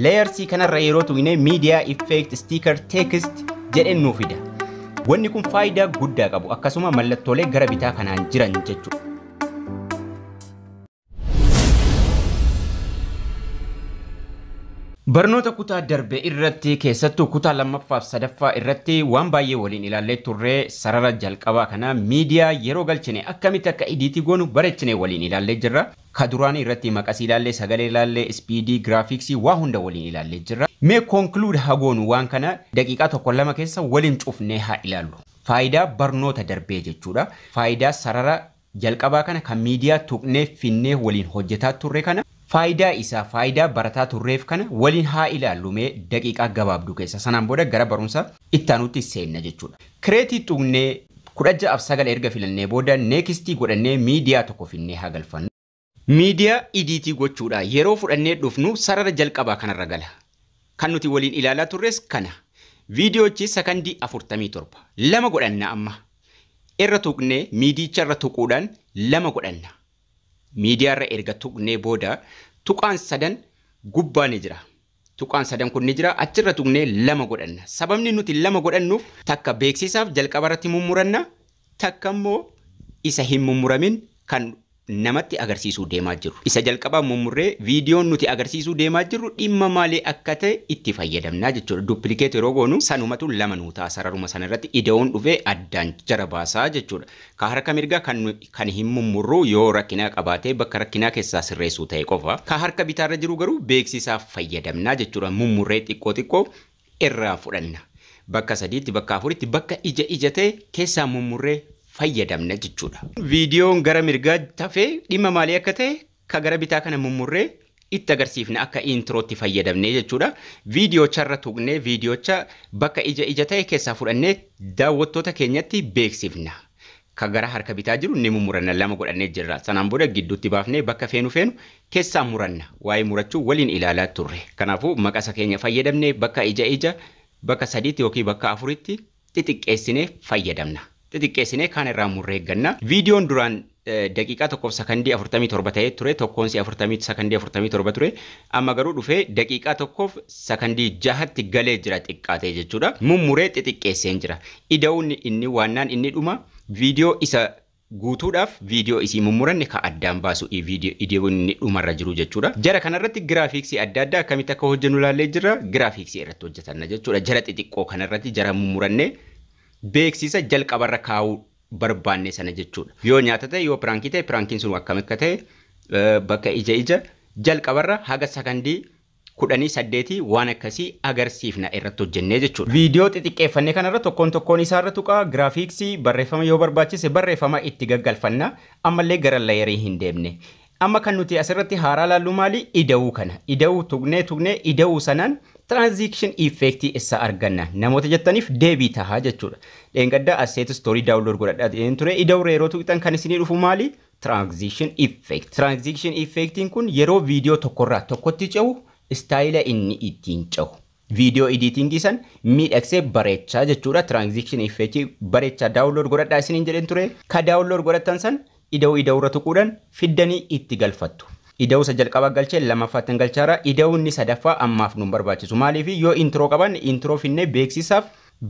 Layersii kanarra yeroo tuqne media effect sticker text jedheen nuu fida. Wanni kun faayidaa guddaa qabu akkasuma mallattoolee gara bitaa kanaan jiran jechuudha. Barnoota kutaa darbe irratti keessattuu kutaa lammaffaa fi sadaffaa irratti waan baay'ee waliin ilaallee turre sarara jalqabaa kana miidiyaa yeroo galchine akkamitti akka idiitii goonu barechine waliin ilaallee jirra. Ka duraan irratti maqasii ilaallee, sagalee ilaallee, ispiidii, giraafiksii waa hunda waliin ilaallee jirra. Mee konkluud haa goonu waan kana daqiiqaa tokko lama keessa waliin cufnee haa ilaallu. Faayidaa barnoota darbee jechuudha. Faayidaa sarara jalqabaa kana kan miidiyaa tuqnee finnee waliin hojjetaa turre kana faayidaa isaa faayidaa barataa turreef kana waliin haa ilaallu mee daqiiqaa gabaabduu keessa sanaan booda gara barumsa ittaanutti seenna jechuudha. Kireetii tuqnee 16:9 erga filannee booda neekistii godhannee miidiyaa tokko finnee haa galfannu. Miidiyaa idiitii gochuudha yeroo fudhannee dhufnu sarara jalqabaa kanarra gala. Kan nuti waliin ilaalaa turres kana. Viidiyoochi sakandii 47 lama godhanna amma. Irra tuqnee miidicha irra tuquudhaan lama godhanna. Miidiyaa irra erga tuqnee booda tuqaan sadan gubbaa ni jira. Tuqaan sadan kun ni jira achirra tuqnee lama godhanna. Sababni nuti lama godhannuuf takka beeksisaaf jalqaba irratti mummuranna takka immoo isa hin mummuramin kan namatti agarsiisuu deemaa jirru. Isa jalqabaa mummurree viidiyoon nuti agarsiisuu deemaa jirru dhimma maalii akka ta'e itti fayyadamnaa jechuudha. Duppilikeet yeroo goonu sanumatu lama nuu ta'a sararuma sanarratti ida'uun dhufee addaan jara baasaa jechuudha. Ka harka mirgaa kan hin mummurru yoo rakkinaa qabaatee bakka rakkinaa keessaa sirreessuu ta'e qofa. Ka harka bitaarra jiru garuu beeksisaaf fayyadamnaa jechuudha. Mummurree xiqqoo xiqqoo irraa fudhanna. Bakka sadiitti bakka afuritti bakka ija ija ta'e keessaa mummurree fayyadamna jechuudha. Viidiyoon gara mirgaa tafee dhimma maalii akka ta'e ka gara bitaa kana mummurree itti agarsiifna akka introotti fayyadamne jechuudha. Viidiyoocha tuqnee viidiyoocha bakka ija ija ta'e keessaa fudhannee daawwattoota keenyatti beeksifna. Ka gara harka bitaa jiru ni mummuranna lama godhannee jirra. Sanaan booda gidduutti baafnee bakka feenu feenu keessaa muranna. Waa'ee murachuu waliin ilaalaa turre. Kanaafuu maqasa keenya fayyadamnee bakka ija ija bakka sadiitti yookiin bakka afuritti xixiqqeessinee fayyadamna. Xixiqqeessinee kaan irraa murree eegganna. Viidiyoon duraan daqiiqaa tokkoof sakandii 47 ta'ee ture tokkoon si sakandii 47 ture amma garuu dhufee daqiiqaa tokkoof sakandii 6tti galee jira xiqqaatee jechuudha. Mummuree xixiqqeesseen jira. Ida'uun inni waannaan inni dhuma viidiyoo isa guutuudhaaf viidiyoo isii mummuranne ka addaan baasu ida'uun inni dhumarra jiru jechuudha. Jara kanarratti giraafiksii adda addaa akkamitti akka hojjennu ilaallee jirra. Giraafiksii irratti hojjetanna jechuudha. Jara xixiqqoo kanarratti jara mummuranne beeksisa jalqabarra kaa'uu barbaanne sana jechuudha. Yoo nyaata ta'e yoo piraankii ta'e piraankiin sun akkam akka ta'e bakka ija ija jalqabarra haga sakandii 18 waan akkasii agarsiifna irratti hojjennee jechuudha. Viidiyoo xixiqqeeffannee kanarra tokkoon tokkoon isaarra tuqaa giraafiksii barreeffama yoo barbaachise barreeffama itti gaggalfanna ammallee gara layerii hin deemne. Amma kan nuti asirratti haaraa laallu maali? Ida'uu kana. Ida'uu tuqnee tuqnee ida'uu sanaan transition effect isa arganna. Namoota jettaniif deebii tahaa jechuudha. Dheengaddaa asset story download godhadhaa jedheen ture. Ida'uu yeroo tuqxan kan isinii dhufu maali? Transition effect. Transition effectiin kun yeroo viidiyoo tokkorraa tokkotti ce'u istaayila inni ittiin ce'u. Viidiyoo editingii san miidhagsee bareechaa jechuudha. Transition effect bareechaa download godhadhaa isiniin jedheen ture. Ka download godhattan san ida'uu ida'uurra tuquudhaan fiddanii itti galfattu. Ida'uu isa jalqabaa galchee lammaffaatti galchaara. Ida'uu inni sadaffaa ammaaf nu barbaachisu. Maaliif yoo introo qaban introo finnee beeksisaaf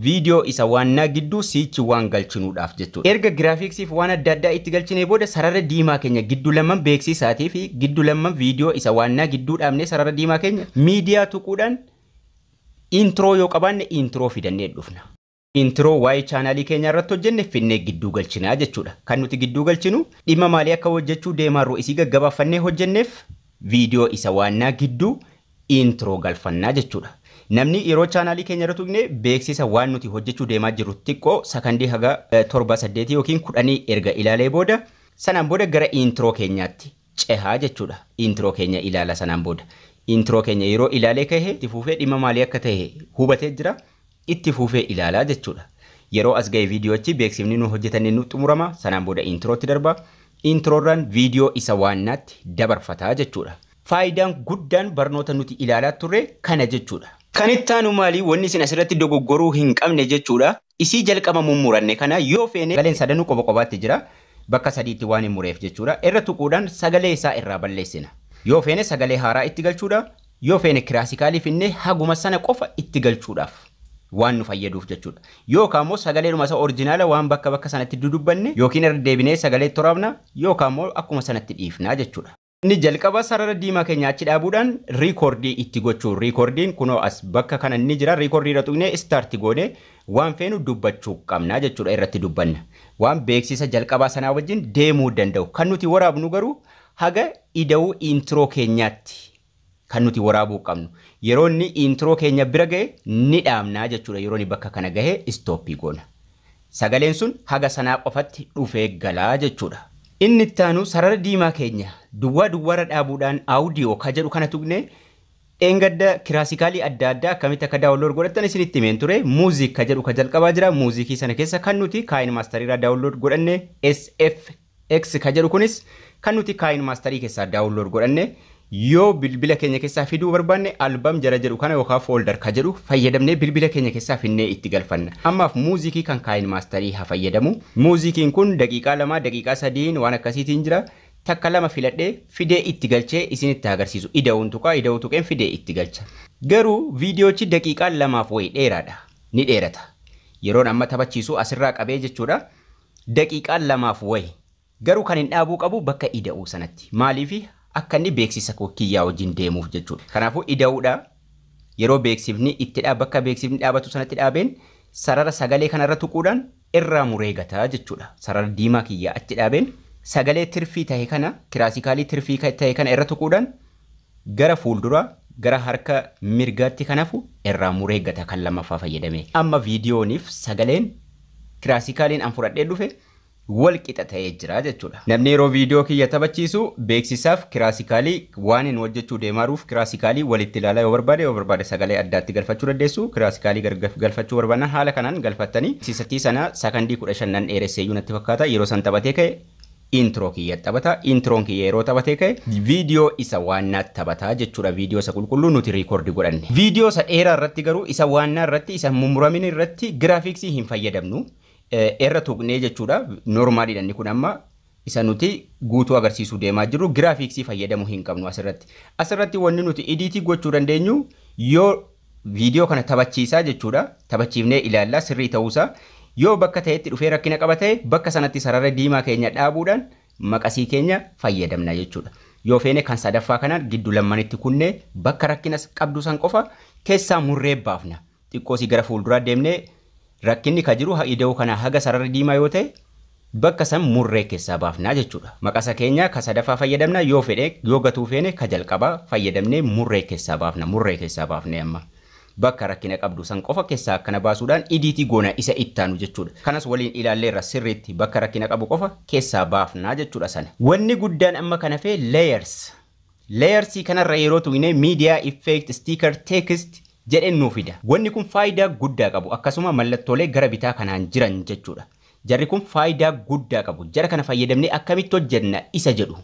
viidiyoo isa waannaa gidduu siichi waan galchinuudhaaf jechuudha. Erga giraafiksiif waan adda addaa itti galchinee booda sarara diimaa keenya gidduu lamman beeksisaatii fi gidduu lamman viidiyoo isa waannaa gidduu dhaabnee sarara diimaa keenya miidiyaa tuquudhaan introo yoo qabaanne introo fidannee dhufna. Introo waa'ee chaanaalii keenya irratti hojjenne finnee gidduu galchinaa jechuudha. Kan nuti gidduu galchinu dhimma maalii akka hojjechuu deemaarru isii gaggabaafannee hojjenneef viidiyoo isa waannaa gidduu introo galfannaa jechuudha. Namni yeroo chaanaalii keenya irratti tuqne beeksisa waan nuti hojjechuu deemaa jirru xiqqoo sakandii haga 7 8 yookiin 10 erga ilaalee booda sanaan booda gara introo keenyaatti cehaa jechuudha. Introo keenya ilaala sanaan booda. Introo keenya yeroo ilaalee kahe itti fuufee dhimma maalii akka ta'e hubatee jira. Itti fuufee ilaalaa jechuudha. Yeroo as ga'e viidiyoochi beeksifni nu hojjetanne nu xumurama. Sanaan booda introotti darba. Introorraan viidiyoo isa waannaatti dabarfataa jechuudha. Faayidaan guddaan barnoota nuti ilaalaa turre kana jechuudha. Kan itti aanu maali? Wanni isin asirratti dogoggoruu hin qabne jechuudha. Isii jalqaba mummuranne kana yoo feene sagaleen sadanuu qoba qobaatti jira. Bakka sadiitti waan hin mureef jechuudha. Irra tuquudhaan sagalee isaa irraa balleessina. Yoo feene sagalee haaraa itti galchuudha. Yoo feene classicalii finnee haguma sana qofa itti galchuudhaaf waan nu fayyaduuf jechuudha. Yookaan immoo sagaleedhuma isa originala waan bakka bakka sanatti dudubbanne yookiin irra deebinee sagalee toraafna yookaan immoo akkuma sanatti dhiifnaa jechuudha. Inni jalqaba sarara diimaa keenya achi dhaabuudhaan recordii itti gochuu. Recordiin kunoo as bakka kana ni jira. Recordii irra tuqnee start goonee waan feenu dubbachuu qabnaa jechuudha, irratti dubbanna. Waan beeksisa jalqabaa sanaa wajjin deemuu danda'u. Kan nuti waraabnu garuu haga ida'uu intro keenyaatti kan nuti waraabuu qabnu. Yeroo inni intro keenya bira gahe ni dhaabnaa jechuudha. Yeroo inni bakka kana gahe stopii goona. Sagaleen sun haga sanaa qofatti dhufee galaa jechuudha. Inni itti aanu sarara diimaa keenya duwwaa duwwaarra dhaabuudhaan audio ka jedhu kana tuqnee, dheengadda classicalii adda addaa akkamitti akka download godhattan isinitti himeen ture. Music ka jedhu ka jalqabaa jira. Musicii sana keessa kan nuti KineMasteriirraa download godhanne, SFX ka jedhu kunis kan nuti KineMasterii keessaa download godhanne, yoo bilbila keenya keessaa fiduu barbaanne album jara jedhu kana yookaan folder ka jedhu fayyadamnee bilbila keenya keessaa finnee itti galfanna. Ammaaf musicii kan KineMasterii haa fayyadamu. Musiciin kun daqiiqaa 2, daqiiqaa 3 waan akkasiitiin jira. Takka lama filadhee fidee itti galchee isinitti agarsiisu. Ida'uun tuqaa, ida'uu tuqeen fidee itti galcha. Garuu viidiyoochi daqiiqaa 2f wayii dheeraadha. Ni dheerata. Yeroon amma taphachiisu asirraa qabee jechuudha. Daqiiqaa 2f wayi. Garuu kan hin dhaabuu qabu bakka ida'uu sanatti. Maaliifi? Akka inni beeksisa kiyyaa wajjin deemuuf jechuudha. Kanaafuu ida'uudha. Yeroo beeksifni itti bakka beeksifni dhaabatu sanatti dhaabeen sarara sagalee kanarra tuquudhaan irraa muree gataa jechuudha. Sarara diimaa kiyyaa achi dhaabeen sagalee tirfii ta'e kana, classicalii tirfii ta'e kana irra tuquudhaan gara fuulduraa gara harka mirgaatti kanafu irraa muree gata kan lammaffaa fayyadame. Amma viidiyooniif sagaleen classicaliin an fudhadhee dhufe wal qixa ta'ee jira jechuudha. Namni yeroo viidiyoo kiyya taphachiisu beeksisaaf classicalii waan hin hojjechuu deemaaruuf classicalii walitti ilaalaa, yoo barbaade sagalee addaatti galfachuu dandeessu. Classicalii galfachuu barbaadan haala kanaan galfattanii beeksisattii sana sakandii 15 nan dheeresseeyyuu natti fakkaata. Yeroo san taphatee ka'e intro kiyya taphata. Introon kiyya yeroo taphatee ka'e viidiyoo isa waannaa taphataa jechuudha. Viidiyoo isa qulqulluu nuti record godhanne. Viidiyoo isa dheeraa irratti garuu, isa waannaa irratti, isa mummuramin irratti graphicsii hin fayyadamnu. Irra tuqnee jechuudha. Normaliidha inni kun. Amma isa nuti guutuu agarsiisuu deemaa jirru graphicsii fayyadamuu hin qabnu asirratti. Asirratti wanni nuti editii gochuu dandeenyu yoo viidiyoo kana taphachiisaa jechuudha. Taphachiifnee ilaallaa sirrii ta'uusaa. Yoo bakka ta'etti dhufee rakkina qaba ta'e, bakka sanatti sarara diimaa keenya dhaabuudhaan maqasii keenya fayyadamna jechuudha. Yoo feene kan sadaffaa kanaan giddu lammanitti kunnee bakka rakkina qabdu san qofa keessaa murree baafna. Xiqqoosii gara fuulduraa deemnee rakkinni ka jiru ida'uu kana haga sarara diimaa yoo ta'e, bakka san murree keessaa baafnaa jechuudha. Maqasa keenya ka sadaffaa fayyadamna yoo fedhe, yoo gatuu feene ka jalqabaa fayyadamnee murree keessaa baafna, murree keessaa baafne amma. Bakka rakkina qabdu san qofa keessaa akkana baasuudhaan editii goona isa ittaanu jechuudha. Kanas waliin ilaalleerra sirriitti, bakka rakkina qabu qofa keessaa baafnaa jechuudha sana. Wanni guddaan amma kana fee layers. Layersii kanarra yeroo tuqne media, effect, sticker, text jedheen nuu fida. Wanni kun faayidaa guddaa qabu, akkasuma mallattoolee gara bitaa kanaan jiran jechuudha. Jarri kun faayidaa guddaa qabu. Jara kana fayyadamnee akkamitti hojjenna isa jedhu.